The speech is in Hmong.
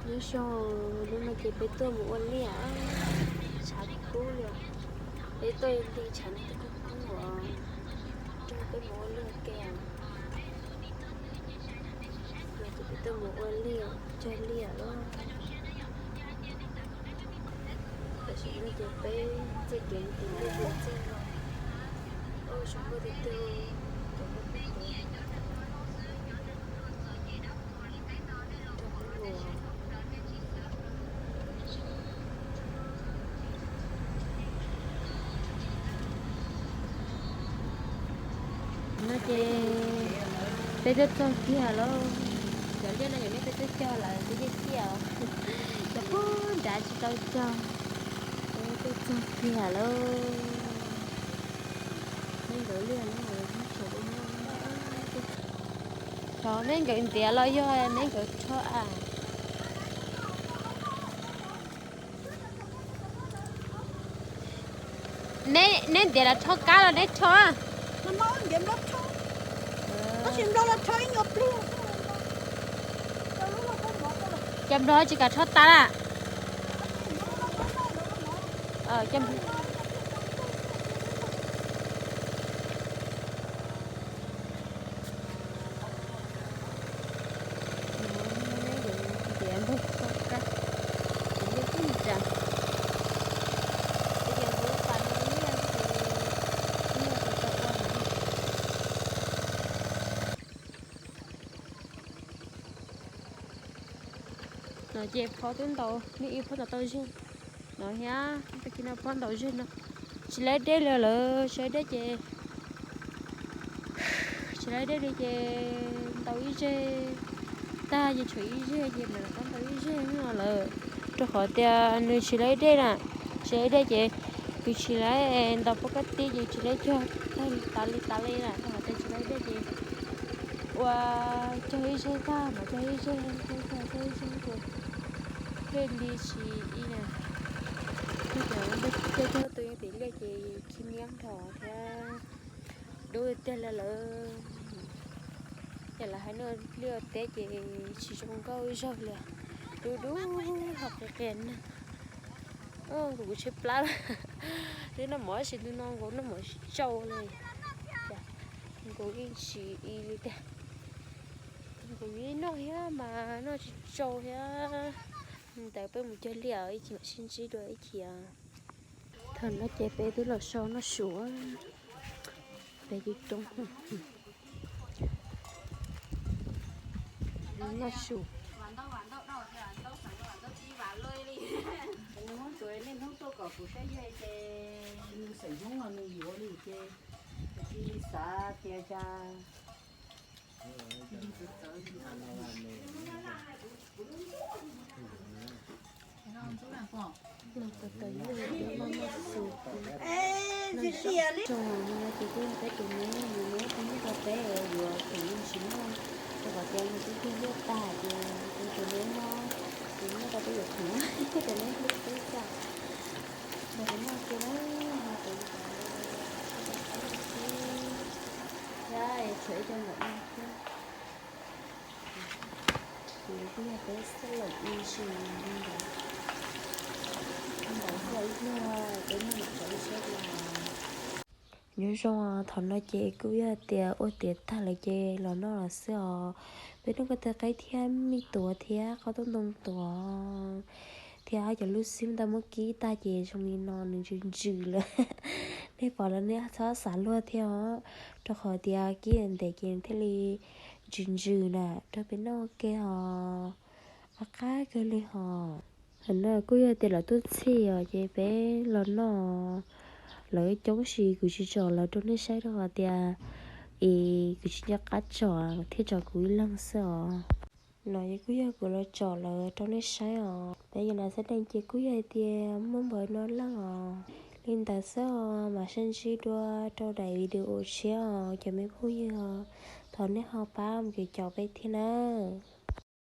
Nyob zoo, hnub no ces peb tuaj mus ua liaj, tshav kub li os. Peb tuaj ua liaj tshav no twb kub kub os, nrog peb mus ua liaj ke. Ces peb tuaj mus ua liaj, cog liaj lawm. Tam sim no ces peb txoj kev mus tim liaj ces txog no, zoo nkauj tiag tiag, cov nkauj kub kub. No ces peb twb txog kiag lauj. Cov liaj no yog nej peb twb cog lawm, twb ciaj ciaj os. Cov pug nrad tsis tau cog, peb twb txog kiag lauj. Neb nkawd liaj no, neb nkawd ntiav los yog neb nkawd rho a? Neb, neb ntiav los rho kab los neb rho? Cov nplog tsis kam rho tas a? No ces phob twb ntaus, nws ib phob ntaus tau zeg no thiab, tag kis no phob ntaus zeg no. Tsis laib dej li lawm, tsis laib dej ces, tsis laib dej li ces ntaus ib zeg tag ces tshuav ib zeg ces mam rov qab ntaus ib zeg no lawm. Rau qhov tias nws tsis laib dej na, tsis laib dej ces yus tsis laib ntaus poj kab tib ces tsis laib cog tag tas li tas li na, rau qhov tias tsis laib dej ces ua cog ib zeg tag mam cog ib zeg, cog cog cog ib zeg ces thiaj li tsis ib na. Cog cog tus yeej tim liaj ces khi niab nrho thiab dub tiag li lawm. Ces lawv hais no liaj teb ces tsis zoo nkauj ib zaug li, dub dub ho qias qias neeg. Nkaus kuv tshaib plab lawm. Twb noj mov ib sim, twb no nkaus noj mov ib sim tsau li. Nkaus ib sim ib li tiag. Nkaus ib noj thiab mas noj tsis tsau thiab. Ntawd peb mus cog liaj ib chim mam sib ntsib dua ib chim. Thaum no ces peb twb los so noj su, peb twb coob noj su. Nws muab tsuav niaj hnub tuaj kom kuv saib yawg ces nws xeem Hmoob los nws yuav li ces kuv tsis xav tias cas. Ces kuj yog peb tus me, nws muab tus nyiaj rau peb yuav tus me tsis muaj, rau qhov tias nws twb cog liaj tag ces tus me no, tus nyiaj rau peb yuav khoom, tus me hlub peb tag. Nrog peb noj kiag na, nrog peb noj kiag, thiab tshuav ib co ntawm no thiab. Ces kuj yog peb xab laum ib sim li ntawd, ntawd xab laum ib pliag peb noj mam rov ua siab dua. Nyob zoo, thaum no ces kuj yog tias ua tiav tag lawm ces los noj lawm xwb os. Peb noj ko taw qaib thiab me tuav thiab qhov tub ntoo tuav thiab cov lub xib tau muab kib tag ces zoo li no nws ntsws ntsws lawm. Nej pom los nej txhob xav luag thiab os, rau qhov tias kib ntev ces nws thiaj li ntsws ntsws na, rau peb noj ua ke os. Qab qab kawg li hos. Thaum no kuj yog tias lawv tuaj txhij os ces peb los noj, lawv coob sis kuv tsis tsom lawv rau nej saib rau qhov tias es kuv tsis nco qab tsom thiaj tsom kuv ib leeg xwb os. No ces kuj yog kuv los tsom lawv rau nej saib os. Peb yog nas xab dees ces kuj yog hais tias muaj npaum no leej os. Li ntawd xwb os, mam sib ntsib dua rau daim video tshiab os cov me phooj ywg. Thov nej ho pab mus caum peb thiab nawb.